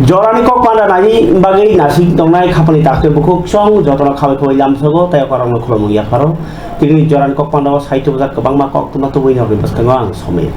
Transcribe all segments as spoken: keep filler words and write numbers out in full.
Jorani kok panda nai bagwi nasing tongnai khapani dakti bukhuk chwng jotono khabai khabai lamsogo tei korokno khulumung yapharo. Tini jorani kok panda o sai tubujak kwbangma kok tuma tubui norni bwskango ang somir.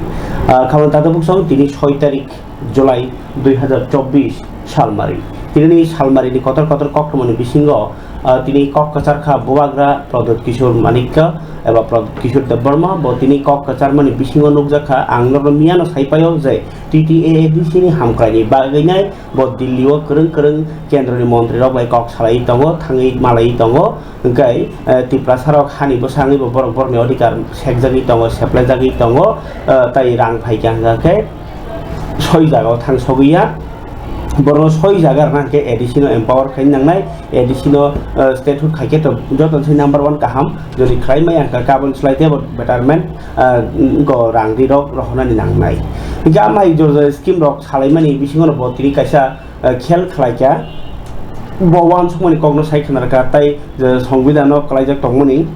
Ah, khapani dakti bukhuk chwng tini soi tarik July dui hazar chobbish salmari. Tini salmari ni kotor kotor kok tumani bisingo, ah, tini kok kwchar kha Bubagra Pradyut Kishore Manikya eba Pradyut Kishore Debbarma, bo tini kok kwcharmani bisingo nukjak kha, ang norno miyano sai paio je T T A A D C ni hamkraini bagwi nai bo Delhi o kwrwng kwrwng kendroni montri rok bai kok salai tongo, thangwi malai tongo, hwnkhe, eh, Tiprasa rok hani bwsangwi bo borok borokni odhikar sekjagwi tongo, seplaijagwi tongo, eh, tai rang phaikha hwnkha khe soi jagao thang sogwi ya. Borokno soi jaga rwna hwnkhe A D C no empower khaina nangnai, A D C no, eh, statehood khaikhe to joto se number one kaham, jodi khlai maya hwnkha khe aboni slai teibo betterment, eh, go rang ri rok rohornani nangnai. Hwnkhe amai joto scheme rok salaimani bisingo no bo tini kaisa, eh, khel khlaikha, bo uansukmani kokno sai khna rwkha, tai je Songbidan o kwlaijak tongmani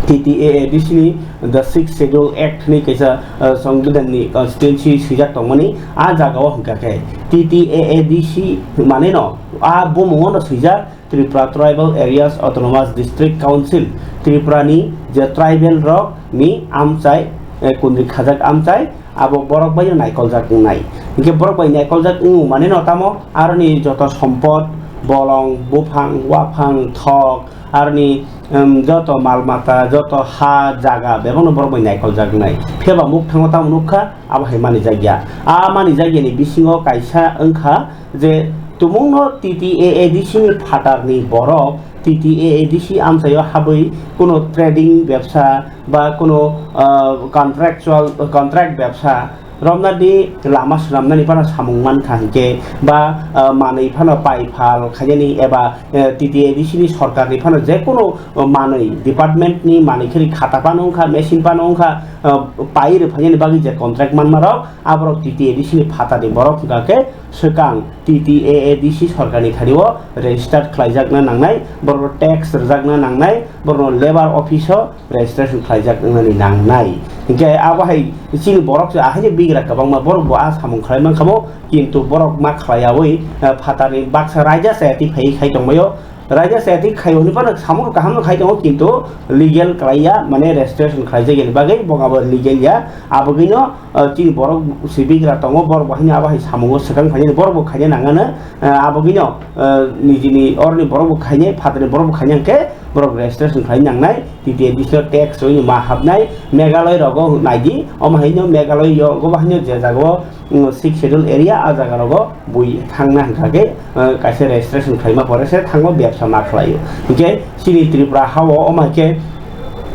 T T A A D C ni The Sixth Schedule Act hinwi kaisa, uh, Songbidan ni constituency swijak tongmani, a jaga o hwnkha khe T T A A D C manwi no a bumung o no swijak Tripura Tribal Areas Autonomous District Council, Tripura ni je tribal rok ni amchai, eh, kundri khajak amchai, abo borok bai no naikoljak wngnai. Hinkhe borok bai naikoljak wngo manwi no tamo aroni joto sompot, bolong, buphang, waphang, thok, aroni, em, joto mal mata, joto ha, jaga, bebakno borok bai naikoljak wngnai. Phiya ba mukthango tamo nukha, abo hai manijak ya. A manijak yani bisingo kaisa wngkha je tumungno T T A A D C ni phatarni borok, T T A A D C amchaio habwi kuno trading bebsa ba kuno, ah, contractual, contract bebsa romnani lama swnamnani phano samung mankha hinkhe ba, ah, manwi phano pai phal khainani eba, eh, T T A D C ni sorkarni phano jekunu, oh, manwi department ni manwi kheri khata phano wngkha, machine phano wngkha, ah, pai rwphainani bagwi je contract manmarok aborok T T A D C ni phatani borok wngkha khe swkang T T A A D C sorkarni thani o register khlaijakna nangnai, borokno tax rwjakna nangnai, borokno labour office o registration khlaijak wngnani nangnai. Hinkhe abo hai chini borok se ahaino bigra kwbangma, borok bo a samung khlai mankha bo, kintu borok ma khlaiyawi, eh, phatani baksa raida chayatwi phaiwi khai tongbaio. Raida chayatwi khai hwnwi phano samung kaham no khai tongo, kintu legal khlaiya, mane registration khlaijak yani bagwi bo abo legal ya. Abogwino, eh, chini borok se bigra tongo, borok bo haino abo hai samungo swkang khainani borok bo khaina nangano, eh, abogwino, eh, nijini oroni borok bo khainai, phatani borok bo khaina hinkhe borok registration khlai nangnai, T T A D C o tax rwino ma habnai, Meghalaya rogo naidi, omo haino Meghalaya rogo bo haino je jaga o, mm, Sixth Schedule area, a jaga rogo bui thangna hwnkha khe, eh, kaisa registration khlaima pore se thango bebsa ma khlaio. Hinkhe chini Tripura ha o omo hai khe,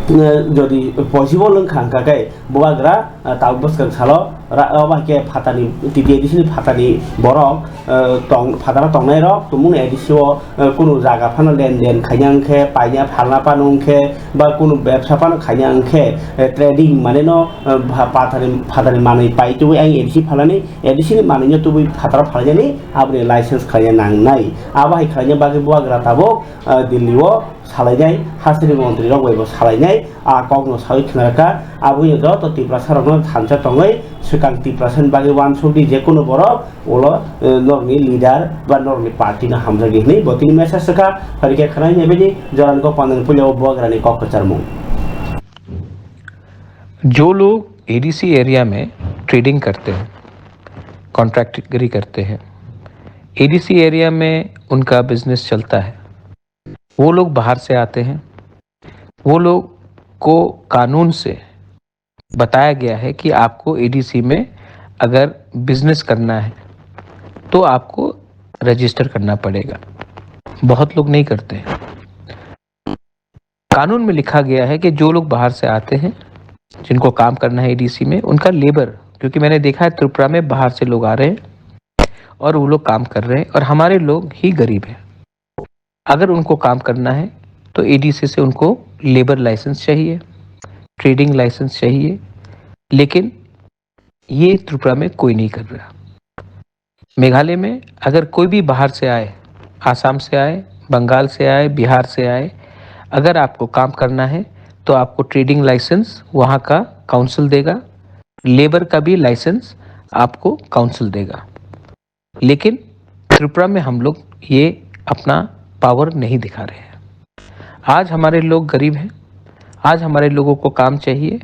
eh, jodi possible wngkha hwnkha khe bubagra, eh, tabuk bwskang salo ra-, omo hai khe phatani, T T A D C ni phatani borok, eh, tong, phataro tongnai rok tumung A D C o, eh, kunu jaga phano len den khaina wngkhe, paina phalna phano wngkhe, ba kunu bebsa phano khaina wngkhe, eh, trading mane no, eh, pha-, phatani, phatani manwi pai tubui ang A D C phalani, A D C ni manwi no tubui phataro phalainani aboni license khlaina nangnai. Abo hai khlaina bagwi bubagra tabuk, eh, Delhi o salainai, hasini montri rok bai bo salainai, a kokno sawi khna rwkha, aboni joto Tiprasa rokno thansa tongwi swkang Tiprasa ni bagwi uansuk di, jekunu borok ulo, eh, norokni leader ba norokni party no hamjak di hwnwi bo tini message rwkha, phaikhe khwnai nai bini jorani kok pandani puila o bubagrani kok kwcharmung. जो लोग ADC area में ट्रेडिंग करते हैं, कॉन्ट्रैक्टरी करते हैं, ADC area में उनका बिजनेस चलता है, वो लोग बाहर से आते हैं। वो लोग को कानून से बताया गया है कि आपको एडीसी में अगर बिजनेस करना है, तो आपको रजिस्टर करना पड़ेगा। बहुत लोग नहीं करते हैं। कानून में लिखा गया है कि जो लोग बाहर से आते हैं, जिनको काम करना है एडीसी में, उनका लेबर, क्योंकि मैंने देखा है त्रिपुरा में बाहर से लोग आ रहे हैं और वो लोग काम कर रहे हैं और हमारे लोग ही गरीब हैं। अगर उनको काम करना है तो एडीसी से उनको लेबर लाइसेंस चाहिए, ट्रेडिंग लाइसेंस चाहिए, लेकिन ये त्रिपुरा में कोई नहीं कर रहा। मेघालय में अगर कोई भी बाहर से आए, आसाम से आए, बंगाल से आए, बिहार से आए, अगर आपको काम करना है तो आपको ट्रेडिंग लाइसेंस वहाँ का काउंसिल देगा, लेबर का भी लाइसेंस आपको काउंसिल देगा। लेकिन त्रिपुरा में हम लोग ये अपना पावर नहीं दिखा रहे हैं। आज हमारे लोग गरीब हैं, आज हमारे लोगों को काम चाहिए,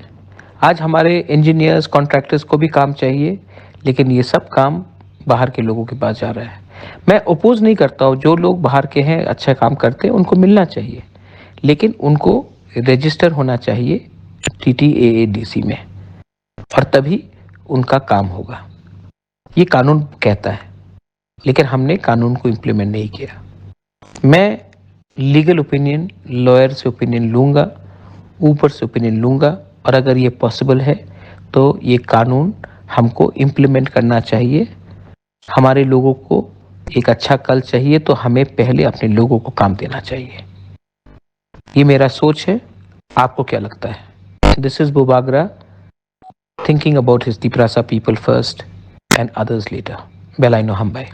आज हमारे इंजीनियर्स, कॉन्ट्रैक्टर्स को भी काम चाहिए, लेकिन ये सब काम बाहर के लोगों के पास जा रहा है। मैं अपोज नहीं करता हूँ, जो लोग बाहर के हैं, अच्छा काम करते हैं, उनको मिलना चाहिए, लेकिन उनको रजिस्टर होना चाहिए टीटीएएडीसी में, और तभी उनका काम होगा। ये कानून कहता है, लेकिन हमने कानून को इम्प्लीमेंट नहीं किया। मैं लीगल ओपिनियन, लॉयर से ओपिनियन लूँगा, ऊपर से ओपिनियन लूँगा, और अगर ये पॉसिबल है तो ये कानून हमको इम्प्लीमेंट करना चाहिए। हमारे लोगों को एक अच्छा कल चाहिए, तो हमें पहले अपने लोगों को काम देना चाहिए। ये मेरा सोच है, आपको क्या लगता है? This is Bubagra thinking about his Tiprasa people first and others later. Belaino hambai.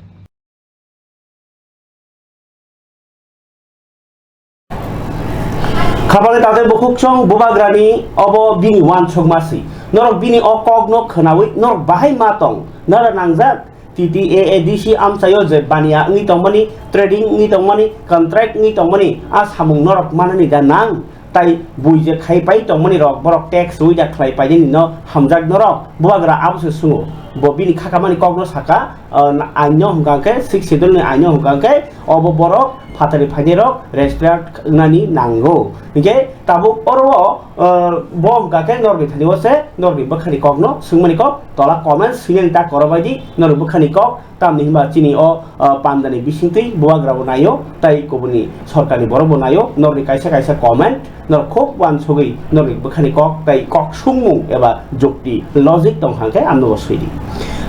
Khapangni tatai bukhuk chwng Bubagrani obo bini uansukma si. Norok bini o kokno khwnawi norok bahai ma tong? Nara nangjak? T T A A D C amchaio je baniya wngwi tongmani, trading wngwi tongmani, contract wngwi tongmani, a samung norok manani da nang? Tai bui je khai pai tongmani rok, borok tax rwi da khlai painani no hamjak norok? Bubagra abo se sungo. Bo bini khakamani kokno saka, ah, aino hwnkha khe, Sixth Schedule ni aino hwnkha khe, obo borok phatari phainai rok respect wngnani nango. Hinkhe tabuk oro o, ah, bo hwnkha khe norni thani o se norni bwkhani kokno swngmani kok tola comment swinani ta korobaidi norni bwkhani kok. Tamni hwnba chini o, ah, pandani bisingtwi bubagrabo naio, tai kubuni sorkarni borokbo naio, norni kaisa kaisa comment, norok khub uansugwi norni bwkhani kok tai kok sungmung eba jukti, logic tong hang khe amnobo swidi.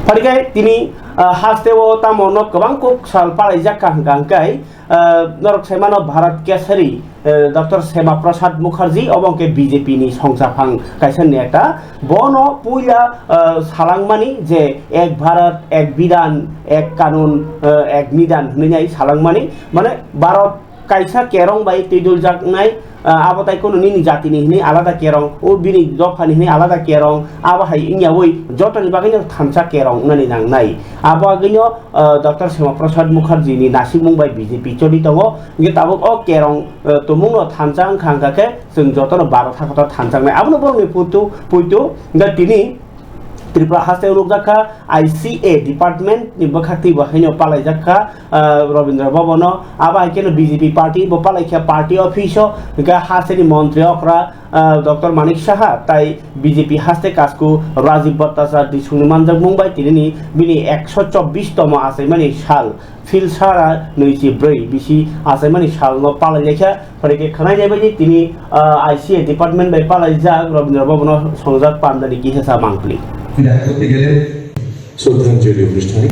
Phari khe tini, ah, hasteo tamo no kwbang kuk sal palaijak kha hwnkha hwnkhe, ah, norok sai mano Bharat Kesari, eh, Doctor Shyama Prasad Mukherjee, obo hwnkhe B J P ni songchaphang kaisa neta. Bono puila, eh, salangmani je Ek Bharat, Ek Bidhan, Ek Kanun, eh, Ek Nidhan hwnwi nai salangmani. Mane Bharat kaisa kerong bai twiduljaknai, eh, abo tai kunu nini jatini hwnwi alada kerong, o bini dophani hwnwi alada kerong, abo hai wngyaui jotoni bagwino thansa kerong wngnani nangnai. Abo agwino, eh, Doctor Shyama Prasad Mukherjee ni nasikmung bai B J P choli tongo. Hingke tabuk o kerong, eh, tumungno thansa wngkha, wngkha khe chwng jotono Bharat hakoto thansa wngnai. Abono borokni puitu, puitu, hingke tini Tripura haste nukjak kha I C A department ni bwkhaktwi bo haino palaijak kha, eh, Rabindra Bhavan o. Abo hai kheno B J P party bo palaikha party office o, hingke hasteni montri okra, ah, Doctor Manik Saha tai B J P haste kasku Rajiv Bhattacharya ni sungni manjakmung bai tinini bini ekso chobbish tomo achaimani sal, Philsara nwichi bwrwi bisi achaimani salno palailaikha. Phai khe khwnai jaibaidi tini, ah, I C A department bai palaijak Rabindra Bhavan o songjak pandani kisa sa mangpli. শ্রদ্ধাঞ্জলি অনুষ্ঠানে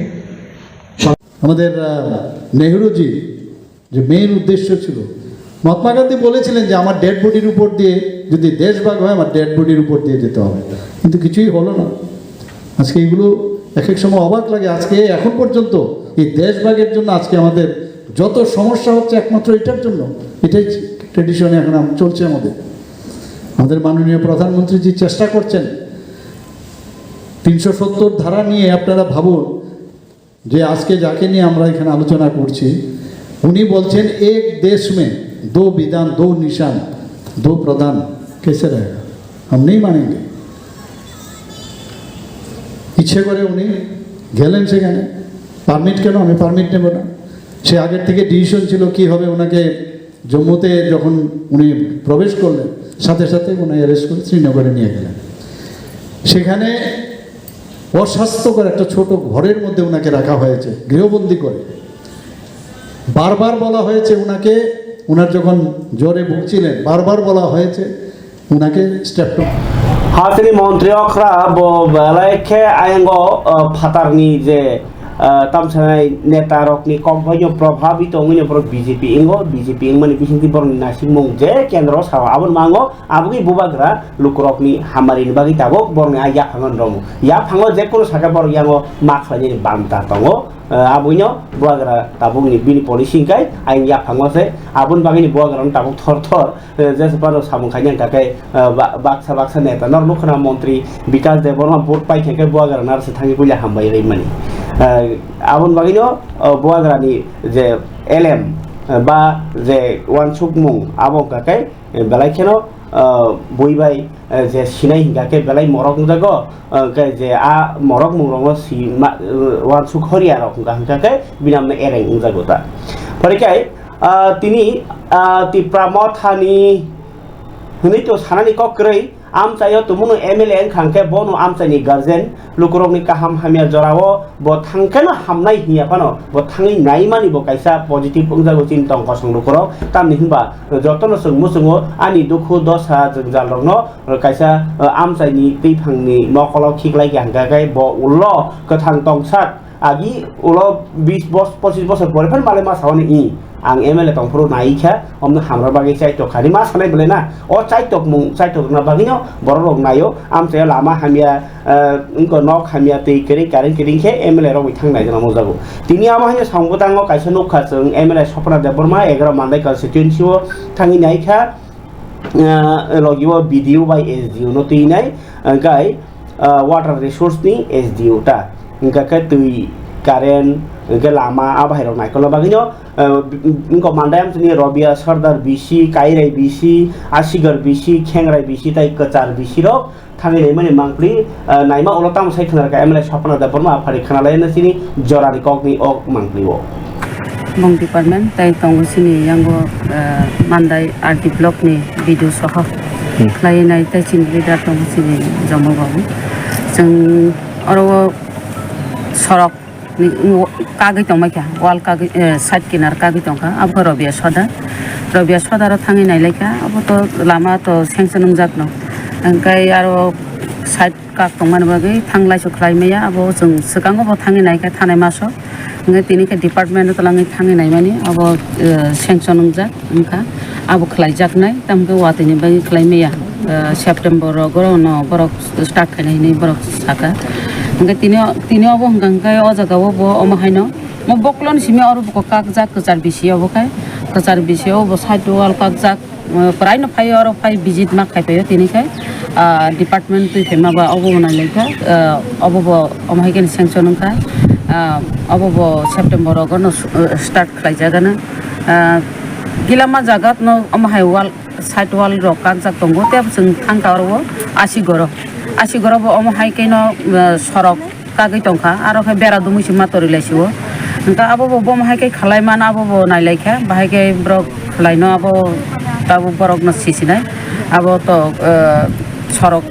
আমাদের, আহ, নেহরুজি যে মেইন উদ্দেশ্য ছিল, মহাত্মা গান্ধী বলেছিলেন যে আমার ডেড বডির উপর দিয়ে যদি দেশভাগ হয়, আমার ডেড বডির উপর দিয়ে যেতে হবে, কিন্তু কিছুই হলো না। আজকে এগুলো এক এক সময় অবাক লাগে। আজকে এখন পর্যন্ত এই দেশভাগের জন্য আজকে আমাদের যত সমস্যা হচ্ছে একমাত্র এটার জন্য। এটাই ট্রেডিশনে এখন আম-, চলছে আমাদের। আমাদের মাননীয় প্রধানমন্ত্রীজি চেষ্টা করছেন, তিনশো সত্তর ধারা নিয়ে আপনারা ভাবুন, যে আজকে যাকে নিয়ে আমরা এখানে আলোচনা করছি, উনি বলছেন, "এক দেশ মে দো বিধান, দো নিশান, দো প্রধান, কেসে রহেগা? হাম নেই মানেঙ্গে।" ইচ্ছে করে উনি গেলেন সেখানে। পারমিট কেন? আমি পারমিট নেব না। সে আগের থেকে ডিসিশন ছিল কি হবে ওনাকে জম্মুতে যখন উনি প্রবেশ করলেন, সাথে সাথে ওনাকে অ্যারেস্ট করে শ্রীনগরে নিয়ে গেলেন। সেখানে অস্বাস্থ্যকর একটা ছোট ঘরের মধ্যে ওনাকে রাখা হয়েছে, গৃহবন্দী করে। বারবার বলা হয়েছে ওনাকে, ওনার যখন জ্বরে ভুগছিলেন, বারবার বলা হয়েছে ওনাকে স্ট্রেপটো Hasteni montri okra bo belai khe ayang o, uh, phatarni je, uh, tamsanai neta rokni kok bai no probhabito wngwi no borok B J P wngo, B J P wngmani bisingtwi borokni nasikmung je kendro o sao aboni mango, aboni bubagra lukurokni hamari ni bagwi tabuk borokni a yaphango romu. Yaphango je kunu sakha borok yango ma khlainani banta tongo. Ah, aboino buagra tabukni bini policy hwnkhe ayang yaphango se, aboni bagwino buagrano tabuk thor thor, eh, jesa phano samung khaina hwnkha khe, eh, ba-, baksa baksa neta norok nukha na montri Bikas Debbarma vote paikha khe buagra narwkse thangwi puila hambai rwmani. Eh, aboni bagwino, oh, buagrani je elem, eh, ba je uansukmung abo hwnkha khe, eh, belai kheno, eh, bui bai, eh, je sinai hwnkha khe belai morok wngjago, eh, khe je a morok mungrokno si ma, eh, uansuk horiya rok hwnkha, hwnkha khe bini amno ereng wngjago ta. Phorikhai, ah, tini, ah, Tipra Mothani hwnwi to sanani kok kwrwi, amchaio tumungno M L A wngkha hwnkhe bono amchaini guardian, lukurokni kaham hamya jorao bo thangkheno hamnai hinya phano bo thangwi naimani bo kaisa positive wngjago chini tong kosong lukurok. Tamni hwnba jotono chwng muchungo ani dukhu dosa jwngjal rokno kaisa, uh, amchaini twiphangni mokolo khiklai kha hwnkha khe bo ulo kwthang tongsak agi ulo bis bos-, pochis bosor pore phano malai ma sawani i. Ang M L A tongphuru nai kha, omno hamra bagwi chaitok kha. Rima sanai belai na, o chaitokmung, chaitokna bagwino borok rok naio, amchaio lama hamya, eh, wngkha nok hamya, twi kwrwi, current kwrwi khe M L A rok bai thang nai jana nukjago. Tini amo haino samung bwtango kaisa nukha chwng M L A Swapna Debbarma, egaroh Mandai constituency o thangwi nai kha, eh, logi o B D O bai S D O no twi nai, hwnkhe, ah, water resource ni S D O ta, hwnkha khe twi, current, hwnkhe lama, a bahai rok naikolna bagwino, ah, wngkha Mandai amchaini Robia Sardar B C, Kairai B C, Asigar B C, Khengrai B C tei Kwchar B C rok thangwi naimani mangpli, ah, naima ulo tamo sai khwna rwkha M L A Swapna Debbarma aphari khwna laina chini jorani kokni o mangpli o. Bong department tai tongo chini yango, ah, Mandai R D block ni B D O soho. Hmm. Khlai nai tai chini leader tongo chini Jomo babu. Chwng oro o sorok ni kagwi tongmai kha, wall kagwi, eh, side kinar kagwi tongkha, abo khe Robia Soda. Robia Soda ro thangwi nai lai kha, abo to lama to sanction wngjak no. Hwnkhe aro side kak tongmani bagwi thanglaisu khlai maya, abo chwng swkango bo thangwi nai kha thanai maso. Hwnkhe tini khe department o twlangwi thangwi naimani, abo, eh, sanction wngjak wngkha, abo khlaijaknai, tamo khe watwi ni bagwi khlai maya. Eh, September rogo no borok start khainai hinwi borok saka. Hwnkhe tini o, tini obo hwnkha hwnkhe o jaga o bo omo haino, mo boklon simi oro bo kakjak kwchar bisi obo khai, kwchar bisi o bo side wall kakjak. Eh, prai no phai oro phai visit ma khai phaio tini khai, ah, department twi phaima ba obo bo nai lai kha, eh, obo bo omo hai khe sanction wngkha, ah, obo bo September rogo no, eh, start khlai jagana, ah, gilama jaga no omo hai wall, side wall rok kakjak tongo, tei chwng thangkha oro o Asigoro, Asigoro bo omo hai khe no, ah, sorok kagwi tongkha, aro khe bera dumui se ma tori lai sio. Hwnkhe abo bo bomo hai khe khlai mano, abo bo nai lai kha, bahai khe borok khlai no abo tabuk borok no si sinai. Abo to, eh, sorok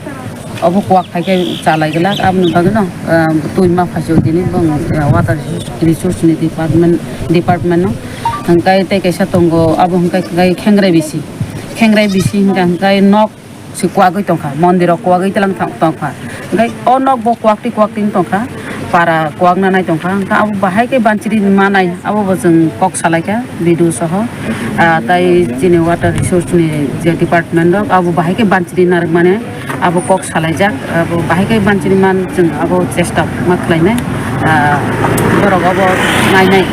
obo kuak hai khe cha lai glak, aboni bagwi no, eh, twi ma phai sio tini bong, eh, water resource ni department, department no. Hwnkhe tei kaisa tongo, abo hwnkhe khe Khengrai bisi, Khengrai bisi hwnkhe hwnkhe nok se kuagwi tongkha, mondirok kuagwi tlang thang-, tongkha. Hwnkhe o nok bo kuaktwi kuaktwi wng tongkha, para kuakna nai tongkha. Hwnkhe abo bahai khe banchiri manai, abo bo chwng kok salaikha B D O soho. Ah, tai chini water resource ni je department rok, abo bahai khe banchiri narwkmani abo kok salaijak, abo bahai khe banchiri man chwng abo chesta ma khlainai. Ah, borok abo nainai,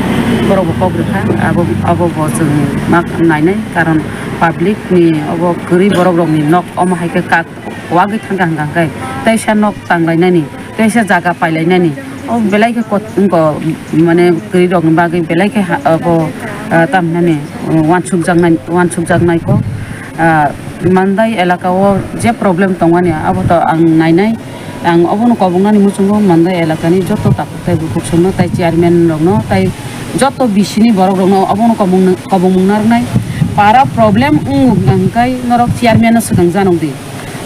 borok bo kok rwkha, abo, abo bo chwng ma nainai, karon public ni obo kwrwi borok rok ni nok omo hai khe kak wagwi thangkha hwnkha hwnkhe teisa nok tanglainani, teisa jaga pailainani, o belai khe kot-, wngkha, mane kwrwi rok ni bagwi belai khe ha-, obo, ah, tamhinani, uansukjaknai, uansukjaknai kok, ah, Mandai elaka o je problem tongmani abo to ang nainai. Ang obono kobongnani muchungo Mandai elakani joto takhuk tei bukhuk songno tei chairman rokno tei joto bisini borok rokno obono kobong-, kobongmung narwknai. Para problem wng hwnkha hwnkhe norok chairman no swkang janok di.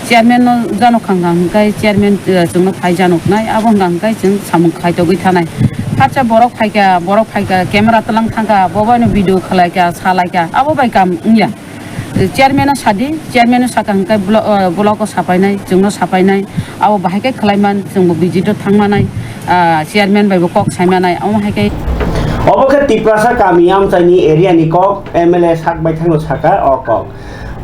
Chairman no janok kha hwnkha hwnkhe chairman, eh, chwngno phai janoknai, abo hwnkha hwnkhe chwng samung khaitogwi thanai. Haksa borok phaikha, borok phaikha, camera twlang thangkha, bo baino video khwlaikha, salaikha, abo bai kam wngya. Chairman no sadi, chairman no saka hwnkhe blo-, ah, block o sapainai, chwngno sapainai, abo bahai khe khlaiman, chwngbo visit o thangmanai, ah, chairman bai bo kok saimanai, omo hai khe. Obo khe Tiprasa kami amchaini area ni kok M L A sak baithangno saka o kok.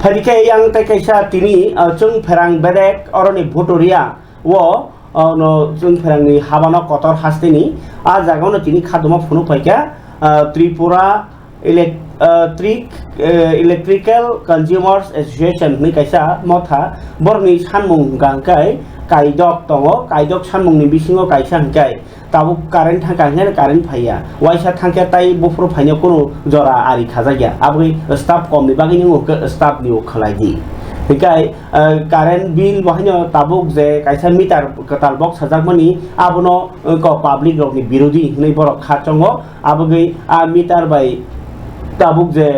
Phaidi khe yang tei kaisa tini, ah, chwng pherang bedek oroni Bhutoria o Ono chwng pherangni habano kotor hasteni a jagao no tini khaduma phunuk phaikha, ah, Tripura Elec-, ah, Tric-, eh, Electrical Consumers Association hwnwi kaisa motha, borokni sanmung hwnkha hwnkhe kaidok tongo, kaidok sanmungni bisingo kaisa hwnkhe tabuk current thangkha hwnkhe current phaiya, waisa thangkhe tai buphuru phaino kunu jora ari khajakya, aboni staff komni bagwi wngkha staff ni o khlai di. Hwnkhe, eh, current bill bo haino tabuk je kaisa meter kwtal box sajakmani, abono wngkha public rokni birodhi hwnwi borok kha chongo, aboni a meter bai tabuk je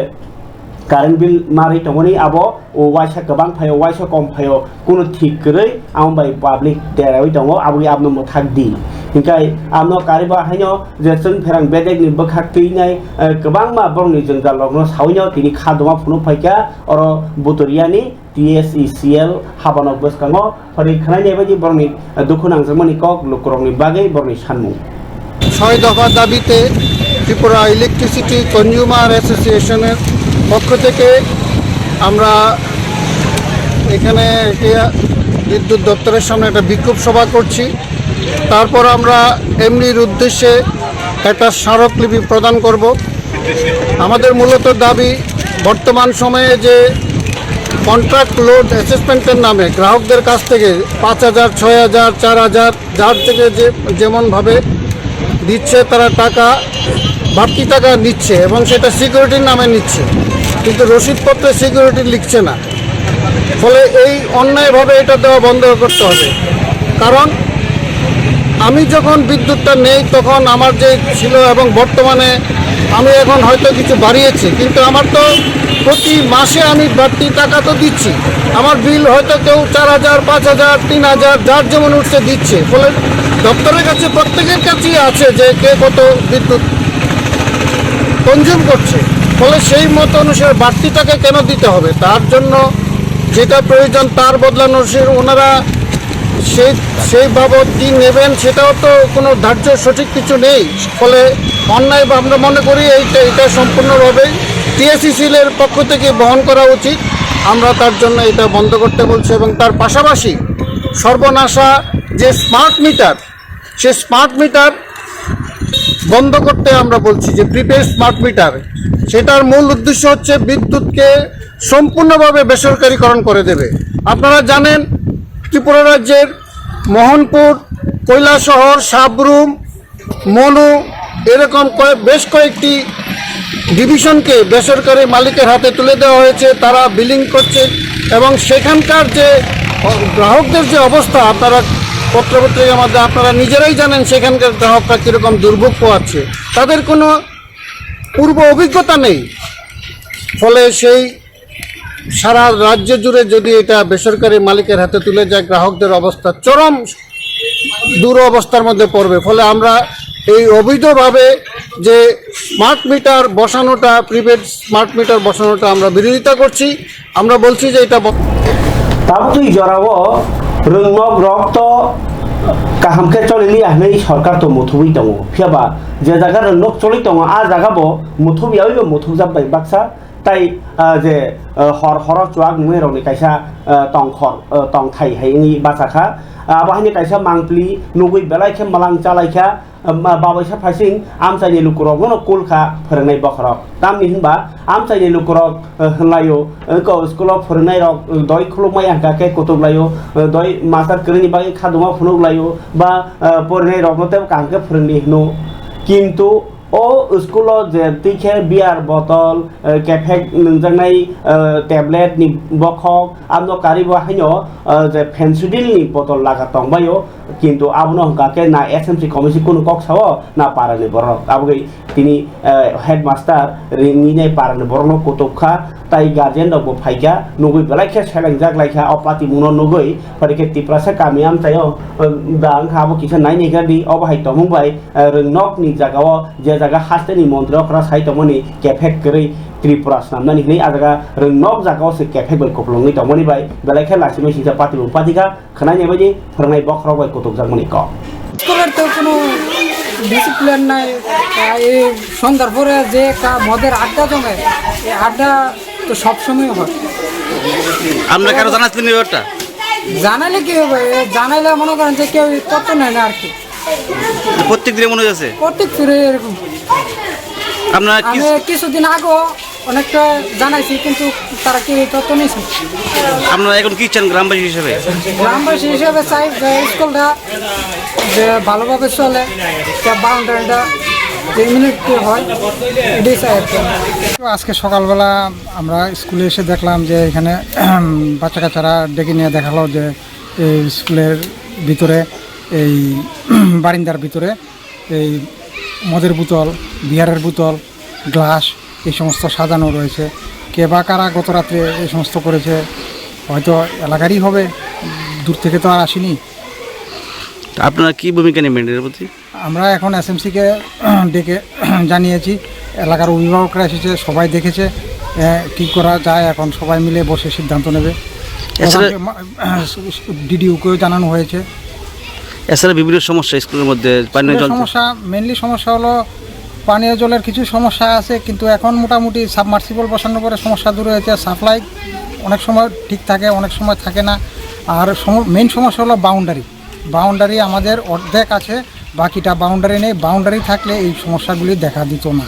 current bill marwi tongmani abo o waisa kwbang phaio, waisa kom phaio, kunu thik kwrwi amo bai public deraui tongo, aboni abono mwthak di. Hwnkhe abono kariba haino je chwng pherang bedekni bwkhak twinai, eh, kwbangma borokni jwngjal rokno sawino tini khaduma phunuk phaikha oro Butoriani T S E C L habanok bwskango. Phari khwnai nai baidi borokni dukhu nangjakmani kok lukurokni bagwi borokni sanmung. ছয় দফা দাবিতে Tripura electricity consumer অ্যাসোসিয়েশনের পক্ষ থেকে আমরা এখানে একটা বিদ্যুৎ দপ্তরের সামনে একটা বিক্ষোভ সভা করছি। তারপর আমরা এমডির উদ্দেশ্যে একটা স্মারকলিপি প্রদান করব। আমাদের মূলত দাবি, বর্তমান সময়ে যে কন্ট্রাক্ট লোড অ্যাসেসমেন্টের নামে গ্রাহকদের কাছ থেকে পাঁচ হাজার, ছয় হাজার, চার হাজার, যার থেকে যে যেমনভাবে দিচ্ছে, তারা টাকা, বাড়তি টাকা নিচ্ছে এবং সেটা সিকিউরিটির নামে নিচ্ছে, কিন্তু রসিদপত্রে সিকিউরিটি লিখছে না। ফলে এই অন্যায়ভাবে এটা দেওয়া বন্ধ করতে হবে। কারণ আমি যখন বিদ্যুৎটা নেই, তখন আমার যে ছিল এবং বর্তমানে আমি এখন হয়তো কিছু বাড়িয়েছি, কিন্তু আমার তো প্রতি মাসে আমি বাড়তি টাকা তো দিচ্ছি। আমার বিল হয়তো কেউ চার হাজার, পাঁচ হাজার, তিন হাজার, যার যেমন উঠছে দিচ্ছে। ফলে দপ্তরের কাছে, প্রত্যেকের কাছেই আছে যে কে কত বিদ্যুৎ কনজিউম করছে। ফলে সেই মতো অনুসারে বাড়তি টাকা কেন দিতে হবে? তার জন্য যেটা প্রয়োজন, তার বদলানো, সে ওনারা সেই, সেই বাবদ কি নেবেন, সেটাও তো কোনো ধার্য সঠিক কিছু নেই। ফলে অন্যায় বা আমরা মনে করি এইটা, এটা সম্পূর্ণভাবেই টিএসইসিএল এর পক্ষ থেকে বহন করা উচিত। আমরা তার জন্য এটা বন্ধ করতে বলছি এবং তার পাশাপাশি সর্বনাশা যে স্মার্ট মিটার, সে স্মার্ট মিটার বন্ধ করতে আমরা বলছি, যে প্রিপেইড স্মার্ট মিটার, সেটার মূল উদ্দেশ্য হচ্ছে বিদ্যুৎকে সম্পূর্ণভাবে বেসরকারীকরণ করে দেবে। আপনারা জানেন, ত্রিপুরা রাজ্যের মোহনপুর, কৈলাসহর, সাবরুম, মনু, এরকম কয়েক, বেশ কয়েকটি ডিভিশনকে বেসরকারি মালিকের হাতে তুলে দেওয়া হয়েছে। তারা বিলিং করছে এবং সেখানকার যে, অ, গ্রাহকদের যে অবস্থা, আপনারা পত্রপত্রিকার মধ্যে আপনারা নিজেরাই জানেন সেখানকার গ্রাহকরা কীরকম দুর্ভোগ পোয়াচ্ছে। তাদের কোনো পূর্ব অভিজ্ঞতা নেই। ফলে সেই সারা রাজ্য জুড়ে যদি এটা বেসরকারি মালিকের হাতে তুলে যায়, গ্রাহকদের অবস্থা চরম দুরবস্থার মধ্যে পড়বে। ফলে আমরা এই অবৈধভাবে যে স্মার্ট মিটার বসানোটা, প্রিপেইড স্মার্ট মিটার বসানোটা আমরা বিরোধিতা করছি। আমরা বলছি যে এটা ব- Tabuk twi jorao rwngnok rok to kaham khe choli liya hwnwi sorkar to muthubwi tongo. Phiya ba je jaga rwngnok choli tongo, a jaga bo muthubya wi bo muthubjak bai baksa. Tai, ah, je, ah, hor horo chuak nungwi rokni kaisa, ah, tongkhor, ah, tongthai hai wngwi bacha kha. Ah, abo haino kaisa mangpli nugwi belai khe mwlang chalai kha. Ah, ma-, babaisa phaising amchaini lukurokno kul kha phwrwngnai bokhorok. Tamni hinba amchaini lukurok, ah, hwnlaio, ah, ko school o phwrwngnai rok, ah, doi khulukmaya hwnkha khe kutuk laio, ah, doi master kwrwini bagwi khaduma phunuk laio, ba, ah, porinai rokno tei kaham khe phwrwngdi hwno. Kintu o school o je twi khe beer bottle, eh, kephek nungjaknai, eh, tablet ni bokhok, abno karwi bo haino, eh, je Phensedyl ni bottle laga tongbaio, kintu abono hwnkha khe na S M C committee kunu kok sao, na para ni borok. Aboni tini, eh, headmaster ringni nai para ni borokno kutuk kha, tai guardian rok bo phaikha, nugwi belai khe selengjak laikha o patimungno nugwi, pore khe Tiprasa kami amchaio, eh, da wngkha abo kisa nai nai kha di, obo hai tongmung bai, eh, rwngnokni jagao je jaga hasteni montri okra sai tongmani kephek kwrwi Tripura snamnani hwnwi, a jaga rwngnok jagao se kephek bai kupulungwi tongmani bai belai khe lasimai singcha patimung patikha khwnai nai baidi phwrwngnai bokhorok bai kutukjakmani kok. স্কুলের তো কোনো ডিসিপ্লিন নাই। এই সন্ধ্যার পরে যে কা- মদের আড্ডা জমে, এই আড্ডা তো সবসময় হয়। আপনারা কারো জানাচ্ছেন এই ব্যাপারটা? জানাইলে কি হবে? এ, জানাইলে মনে করেন যে কেউ তথ্য নেয় না আর কি। প্রত্যেক দিনে মনে হচ্ছে? প্রত্যেক দিনে এরকম। আপনারা কি আমি কিছুদিন আগেও অনেকটা জানাইছি, কিন্তু তারা কেউ তথ্য নিয়েছে না। আপনারা এখন কি চান গ্রামবাসী হিসেবে? গ্রামবাসী হিসেবে চাই যে স্কুলটা যে ভালোভাবে চলে, যে বাউন্ডারিটা যে ইমিডিয়েটলি হয়, এটাই চাই আর কি। তো আজকে সকালবেলা আমরা স্কুলে এসে দেখলাম যে এখানে বাচ্চা কাচ্চারা ডেকে নিয়ে দেখালো যে এই স্কুলের ভিতরে, এই বারিন্দার ভিতরে এই মদের বোতল, বিয়ারের বোতল, গ্লাস, এই সমস্ত সাজানো রয়েছে। কে বা কারা গত রাত্রে এই সমস্ত করেছে, হয়তো এলাকারই হবে, দূর থেকে তো আর আসেনি। তা আপনারা কি ভূমিকা নেবেন এর প্রতি? আমরা এখন এসএমসিকে ডেকে জানিয়েছি, এলাকার অভিভাবকরা এসেছে, সবাই দেখেছে। এ, কি করা যায়, এখন সবাই মিলে বসে সিদ্ধান্ত নেবে। এছাড়া প্রধানকে মা-, ডিডিওকেও জানানো হয়েছে। এছাড়া বিভিন্ন সমস্যা স্কুলের মধ্যে, পানীয় স্কুলের জল। সমস্যা, মেইনলি সমস্যা হলো পানীয় জলের কিছু সমস্যা আছে, কিন্তু এখন মোটামুটি সাবমার্সিবল বসানোর পরে সমস্যা দূর হয়েছে। সাপ্লাই অনেক সময় ঠিক থাকে, অনেক সময় থাকে না। আর মেইন সমস্যা হলো বাউন্ডারি। বাউন্ডারি আমাদের অর্ধেক আছে, বাকিটা বাউন্ডারি নেই। বাউন্ডারি থাকলে এই সমস্যাগুলি দেখা দিত না।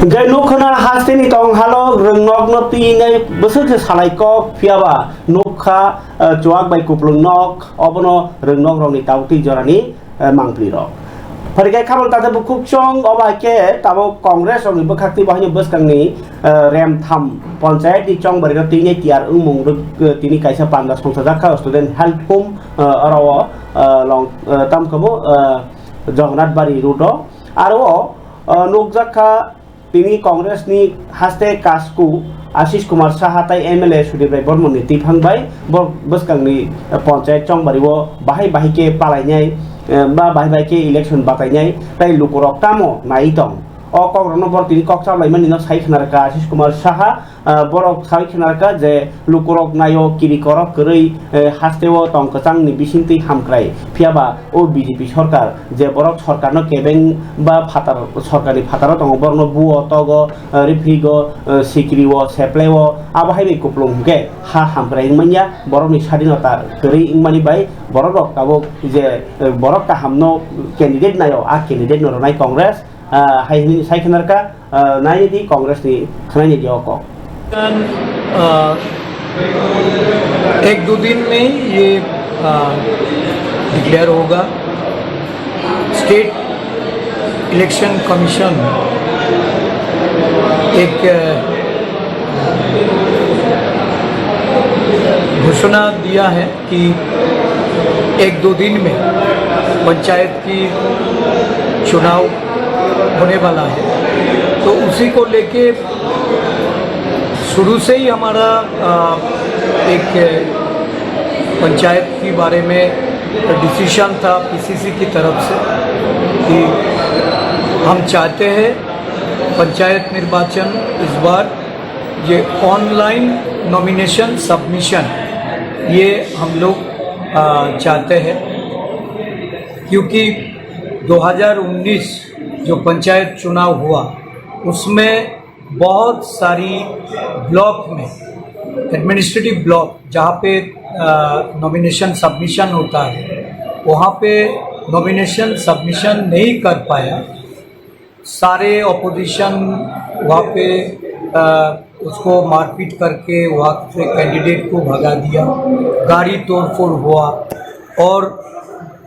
Hingke nukho na hasteni tong halo rwngnokno twi wngnai bwswk se salai kok, phiyaba nukha, eh, chuwak bai kuplung nok, obono rwngnok rokni tabuk twi jorani, eh, mangpli rok. Pharikai khamang tata bukhuk chwng, obo hai khe tabuk Congress rokni bwkhak twi bo haino bwskangni, eh, rem tham ponchayat ni chongbari no twi wngnai tiyar wngmung rwk, eh, tini kaisa panda songchajak kha student health home, eh, oro o, eh, long, eh, tam khe bo, eh, Jagannath Bari road o. Aro o, o, nukjak kha tini Congress ni haste kasku Ashish Kumar Saha tai M L A Sudip Rai Bormon ni twiphang bai bo bwskang ni, eh, ponchayat chongbari o bahai bahai khe palainai, eh, ba bahai bahai khe election batainai tai lukurok tamo nai tong. O kok rok no bor tini kok cha lai mani no sai khna rwkha Ashish Kumar Saha. Ah, borok sawi khna rwkha je lukurok naio kiri korok kwrwi, eh, hasteo tong kwchangni bisingtwi hamkrai. Phiyaba o B J P sorkar je borok sorkarno kebeng ba phatar, sorkarni phataro tongo, borokno buo, togo, eh, rifrigo, eh, sikrio, sepleo, abo hai bai kuplung hwnkhe ha hamkrai wngmanya, borokni sadinota kwrwi wngmani bai borok rok tabuk je, eh, borok kahamno candidate naio, a candidate no rwnai Congress, ah, hai hwnwi sai khna rwkha. अ, नाइने दी कांग्रेस नी खनाइने दी ओको। अ, एक दो दिन में ही ये, अ, डिक्लेयर होगा। State election commission एक, अ, घोषणा दिया है कि एक दो दिन में पंचायत की चुनाव होने वाला है, तो उसी को लेके शुरू से ही हमारा, अ, एक पंचायत के बारे में डिसीजन था पीसीसी की तरफ से कि हम चाहते हैं पंचायत निर्वाचन इस बार ये ऑनलाइन नॉमिनेशन सबमिशन, ये हम लोग, अ, चाहते हैं, क्योंकि दो हज़ार उन्नीस जो पंचायत चुनाव हुआ, उसमें बहुत सारी ब्लॉक में, एडमिनिस्ट्रेटिव ब्लॉक, जहाँ पे, अ, नॉमिनेशन सबमिशन होता है, वहाँ पे नॉमिनेशन सबमिशन नहीं कर पाया। सारे अपोजिशन वहाँ पे, अ, उसको मारपीट करके वहाँ से कैंडिडेट को भगा दिया, गाड़ी तोड़फोड़ हुआ और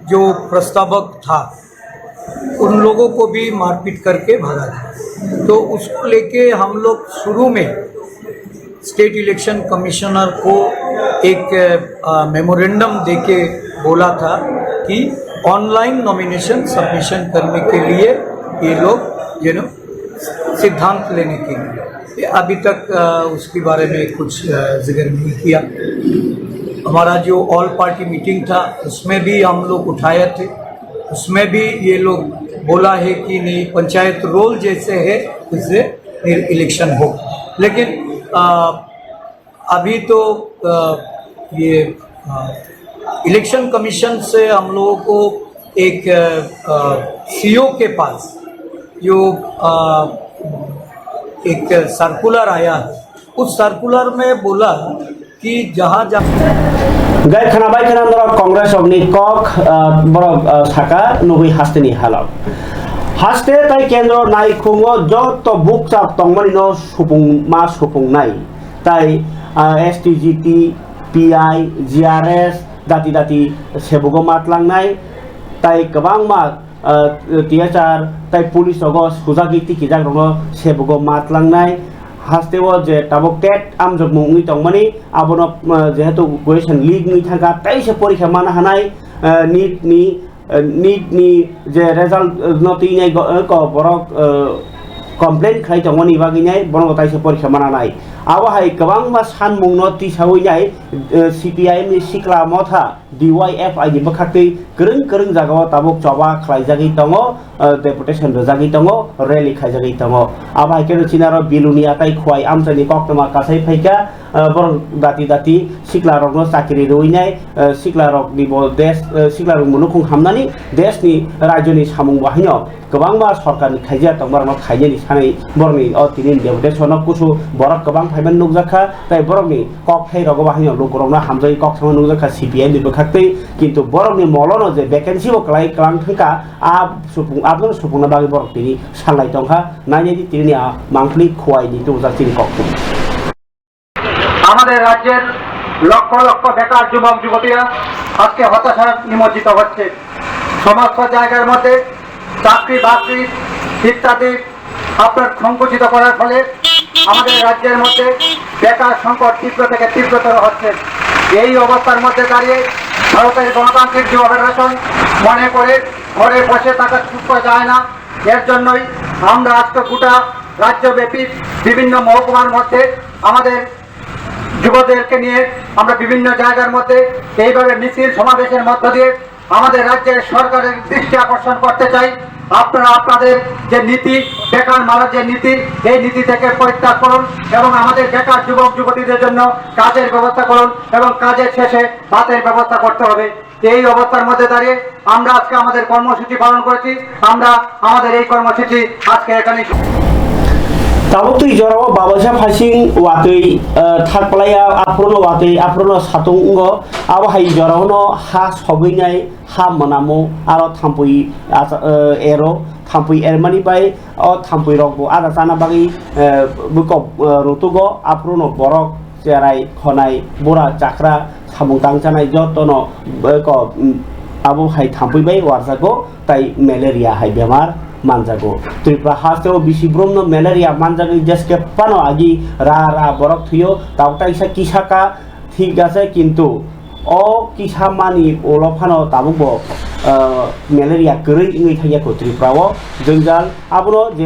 जो प्रस्तावक था उन लोगों को भी मारपीट करके भगा दिया। तो उसको लेके हम लोग शुरू में स्टेट इलेक्शन कमिश्नर को एक, अ, मेमोरेंडम देके बोला था कि ऑनलाइन नॉमिनेशन सबमिशन करने के लिए ये लोग, यू नो, सिद्धांत लेने के लिए। ये अभी तक, अ, उसके बारे में कुछ, अ, जिक्र नहीं किया। हमारा जो ऑल पार्टी मीटिंग था, उसमें भी हम लोग उठाए थे, उसमें भी ये लोग बोला है कि नहीं, पंचायत रोल जैसे है, उससे फिर इलेक्शन हो। लेकिन, अ, अभी तो, अ, ये, अ, इलेक्शन कमीशन से हम लोगों को एक, अ, अ, सीओ के पास जो, अ, एक सर्कुलर आया है, उस सर्कुलर में बोला कि जहां जहां Gai khana bai khana norok Congress rokni kok, ah, borok, ah, saka nugui hasteni halok. Haste tai kendro naikhungo joto bukchak tongmani no supung ma supungnai. Tai, ah, S T G T, P I, G R S, dati dati sebugo matlangnai. Tai kwbangma ah, T H R tai police rogo sujagwi tikijak rogo sebugo matlangnai. Hasteo je tabuk tet amjokmung wngwi tongmani, abono, ah, jehetu question leak wngwi thangkha, teisa porikha mana hanai, ah, NEET ni, ah, NEET ni je result, ah, no twi nai go-, eh, ko borok, ah, complain khlai tongmani bagwi nai bono taisa porikha mana nai. Abo hai kwbangma sanmung no tisawi nai, eh, C P I M ni sikla motha D Y F I ni bwkhaktwi kwrwng kwrwng jagao tabuk choba khlaijagwi tongo, eh, deputation rwjagwi tongo, rally khaijagwi tongo. Abo hai kheno chini aro Bilonia tai Khowai amchaini koktwma kasai phaikha, eh, borok dati dati siklarokno chakri rwinai, eh, siklarokni bo desh, eh, siklarokni nukhung hamnani deshni rajyoni samung bo haino kwbangma sorkarni khaijak tongmarokno khainani sanwi borokni o tini deputation-o kusu borok kwbang phaimani nukjakha, tai borokni kokthai rogo bahai no lukurokno hamjagwi kok sama nukjakha C P I ni bwkhaktwi, kintu borokni molono je vacancy bo kwlai kwlang thangkha, a supung, abono supungna bagwi borok tini sanlai tongkha, nainai di tini a mangpli Khowai ni tubujak chini kokthai. আমাদের রাজ্যের লক্ষ লক্ষ বেকার যুবক যুবতীরা আজকে হতাশায় নিমজ্জিত হচ্ছে। সমস্ত জায়গার মধ্যে চাকরি বাকরি ইত্যাদি আপনার সংকুচিত করার ফলে আমাদের রাজ্যের মধ্যে বেকার সংকট তীব্র থেকে তীব্রতর হচ্ছে। এই অবস্থার মধ্যে দাঁড়িয়ে ভারতের গণতান্ত্রিক যুব ফেডারেশন মনে করে ঘরে বসে থাকা সুস্থ যায় না। এর জন্যই আমরা আজকে গোটা রাজ্যব্যাপী বিভিন্ন মহকুমার মধ্যে আমাদের যুবদেরকে নিয়ে আমরা বিভিন্ন জায়গার মধ্যে এইভাবে মিছিল সমাবেশের মধ্য দিয়ে আমাদের রাজ্যের সরকারের দৃষ্টি আকর্ষণ করতে চাই। আপনারা আপনাদের যে নীতি, বেকার মারার যে নীতি, এই নীতি থেকে পরিত্যাগ করুন এবং আমাদের বেকার যুবক যুবতীদের জন্য কাজের ব্যবস্থা করুন এবং কাজের শেষে ভাতের ব্যবস্থা করতে হবে। এই অবস্থার মধ্যে দাঁড়িয়ে আমরা আজকে আমাদের কর্মসূচি পালন করেছি। আমরা আমাদের এই কর্মসূচি আজকে এখানেই Tabuk twi jorao babaisa phasing watwi, eh, thak palaiya, aphuru no watwi, aphuru no satung wngo. Abo hai jorao no ha sogwi nai, ha mwnamo, aro thampui acha-, eh, ero, thampui ermani bai o thampui rok bo ada chana bagwi, eh, bwkok, eh, rutugo, aphuru no borok cherai, khonai, bura, chakra, samung tangchanai jotono, eh, ko, mm, abo hai thampui bai warjago, tai malaria hai bemar manjago. Tripura hasteo bisi bromno malaria manjagwi jeske phano agi ra ra borok thwio, tabuk taisa kisa ka thik ase, kintu o kisa mani ulo phano tabuk bo, eh, malaria kwrwi wngwi thangya kho Tripura o. Jwngjal abono je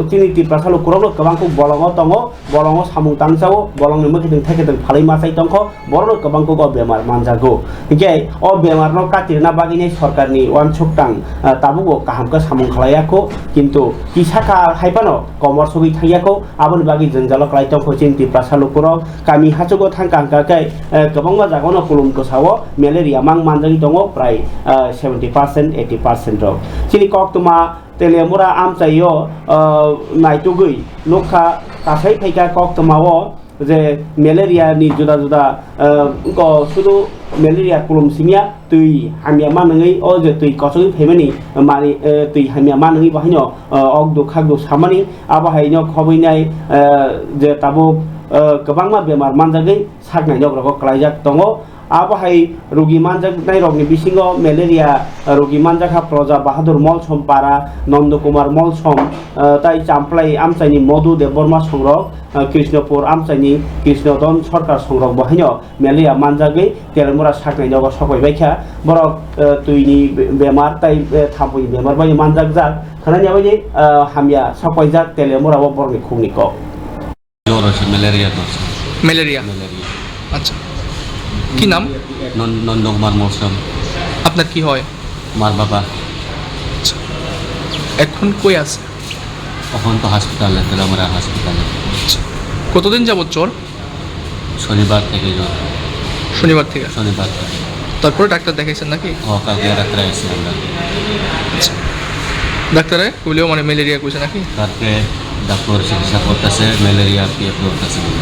chini Tiprasa lukurokno kwbang kuk bolongo tongo, bolongo samung tangchao, bolongni mwkhitwng thekitwng phalwi machai tongkho, borokno kwbang kuk o bemar manjago. Hinkhe o bemarno katirna bagwini sorkarni uansuk tang, ah, tabukbo kaham khe samung khlaiya kho, kintu kisa kha hai phano komor sogwi thangya kho, aboni bagwi jwngjalo klai tongkho chini Tiprasa lukurok. Kami hachugo thangka hwnkha khe, eh, kwbangma jagao no kulum kwsao malaria mang manjagwi tongo, prai, ah, seventy percent, eighty percent rok. Chini koktwma Teliamura amchaio, ah, naitugwi nukha, kasai phaikha koktwmao je malaria ni juda juda, ah, ko sudu malaria kulum simiya twi hamya manwi o je twi kochogwi phaimani mani, eh, twi hamya manwi bahaino, ah, okdu khakdu samani abo haino khobwi nai, eh, je tabuk, eh, kwbangma bemar manjagwi saknai nok rogo kwlaijak tongo. Abo hai rogi manjaknai rokni bisingo malaria rogi manjakha Proja Bahadur Molsom para, Nondo Kumar Molsom, eh, tai Champlai amchaini Modhu Debbarma songrok, eh, Krishnopur amchaini Krishnodon Sarkar songrok bo haino malaria manjagwi Teliamura saknai nogo sokbai baikha. Borok, eh, twini be-, bemar tai, eh, thampuini bemar bai manjakjak. Khwnani abo ni, eh, hamya sokpaijak Teliamura o borokni khukni kok. জ্বর হয়েছে, ম্যালেরিয়া ধরছে। Malaria? Malaria. আচ্ছা। কি নাম? নন-, নন্দকুমার মৌসুম। আপনার কি হয়? আমার বাবা। আচ্ছা। এখন কই আছে? এখন তো হসপিটালে, তেলামুড়া হসপিটালে। আচ্ছা। কতদিন যাবত জ্বর? শনিবার থেকে জ্বর। শনিবার থেকে? শনিবার থেকে। তারপরে ডাক্তার দেখাইছেন নাকি? ও, কালকে ডাক্তার আইসি আমরা। আচ্ছা। ডাক্তারে বলেও মানে ম্যালেরিয়া কইছে নাকি? কালকে ডাক্তার চিকিৎসা করতেছে, ম্যালেরিয়া কি করতেছে বলে।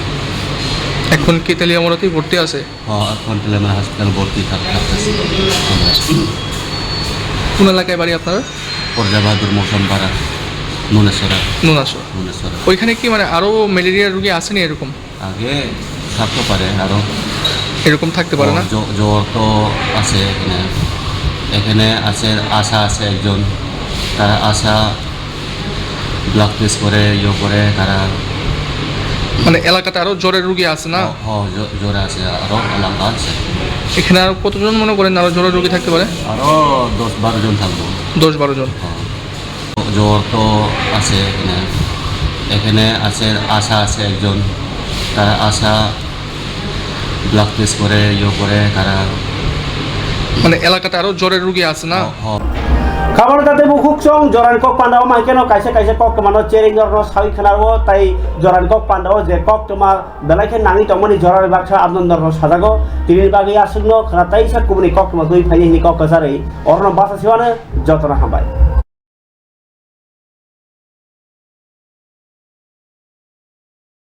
এখন কি তেলিয়ামুড়াতেই ভর্তি আছে? হ্যাঁ, এখন তেলিয়ামুড়া হসপিটাল ভর্তি থাক-, থাকতেছে। কোন এলাকায় বাড়ি আপনার? পর্যাবাহাদুর মৌসুমপাড়া, নুনেশ্বরা। নুনেশ্বরা। নুনেশ্বরা। ওইখানে কি মানে আরো ম্যালেরিয়ার রোগী আসেনি এরকম? আগে থাকতে পারে আরো। এরকম থাকতে পারে ও, না? জ-, জ্বর তো আছে এখানে। এখানে আছে, আশা আছে একজন। তারা আশা ব্লাড টেস্ট করে, ইয়ে করে, তারা মানে এলাকাতে আরো জ্বরের রোগী আছে না? হ-, হ, জ-, জ্বরে আছে, আরো এলাকা আছে। এখানে আরো কতজন মনে করেন আরো জ্বরের রোগী থাকতে পারে? আরো দশ বারো জন থাকবো। দশ বারো জন। হ। জ্বর তো আছে এখানে। এখানে আছে, আশা আছে একজন। তারা আশা ব্লাড টেস্ট করে, ইয়ে করে, তারা মানে এলাকাতে আরো জ্বরের রোগী আছে না? হ, হ। Khabor tate bukhuk chong Joran kok pandao mankeno kaisa kaisa koktwmano chereng norno sawi khwnao, tai Joran kok pandao je koktwma belai khe nangwi tongmani Joran baksa abno norno sajago. Tini bagwi aswkno khwna taisa kubuni koktwma twi phaini hini kok kwcharwi orno basa siwano jotono hambai.